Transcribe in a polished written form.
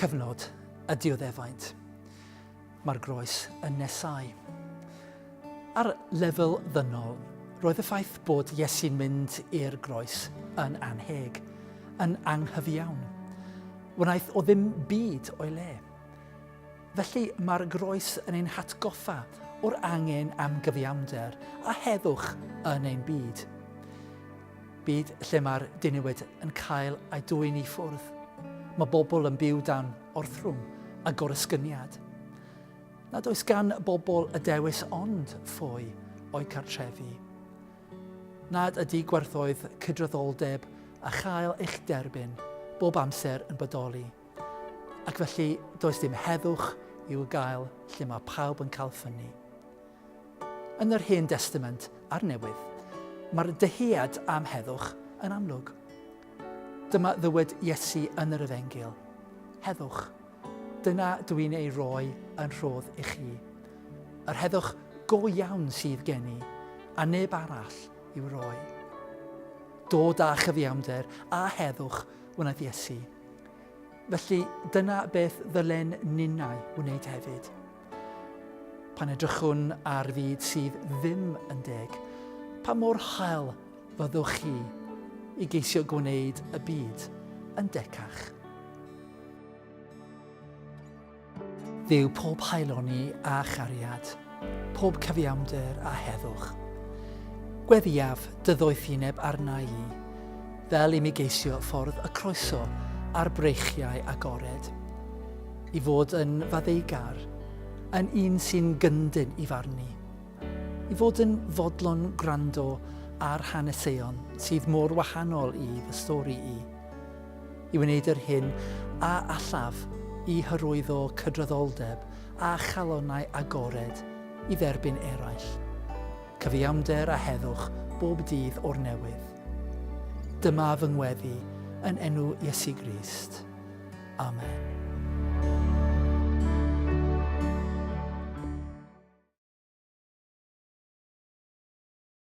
Cyfnod y dioddefaint. Mae'r groes yn nesau. Ar lefel ddynol, roedd y ffaith bod Iesu'n mynd i'r groes yn anheg, yn anghyfiawn. Wnaeth o ddim byd o'i le. Felly mae'r groes yn ein hatgoffa o'r angen am gyfiawnder a heddwch yn ein byd. Byd lle mae'r diniwed yn cael ei dwyn i ffwrdd. Mae bobl yn byw dan orthrwm a goresgyniad. Nad oes gan bobl y dewis ond ffoi o'u cartrefi. Nad ydy gwerthoedd cydraddoldeb a chael eich derbyn bob amser yn bodoli. Ac felly does dim heddwch i'w gael lle mae pawb yn cael ffynnu. Yn yr Hen Destament a'r Newydd, mae'r dyhead am heddwch yn amlwg. Dyma ddywed Iesu yn yr Efengyl, Heddwch, dyna dw i'n ei roi yn rhodd i chi. Yr heddwch go iawn sydd gen i, a neb arall i'w roi. Dod â chyfiawnder a heddwch wnaeth Iesu. Felly dyna beth ddylen ninnau wneud hefyd. Pan edrychwn ar fyd sydd ddim yn deg, pa mor hael fyddwch chi i geisio gwneud y byd yn decach? Dduw pob haeloni a chariad, pob cyfiawnder a heddwch. Gweddïaf dy ddoethineb arna i, fel i mi geisio ffordd y croeso a'r breichiau agored, i fod yn faddeugar, yn un sy'n gyndyn i farnu, i fod yn fodlon gwrando ar haneseuon sydd mor wahanol i fy stori i. i wneud yr hyn a allaf i hyrwyddo cydraddoldeb a chalonnau agored i dderbyn eraill, cyfiawnder a heddwch bob dydd o'r newydd. Dyma fy ngweddi yn enw Iesu Grist. Amen.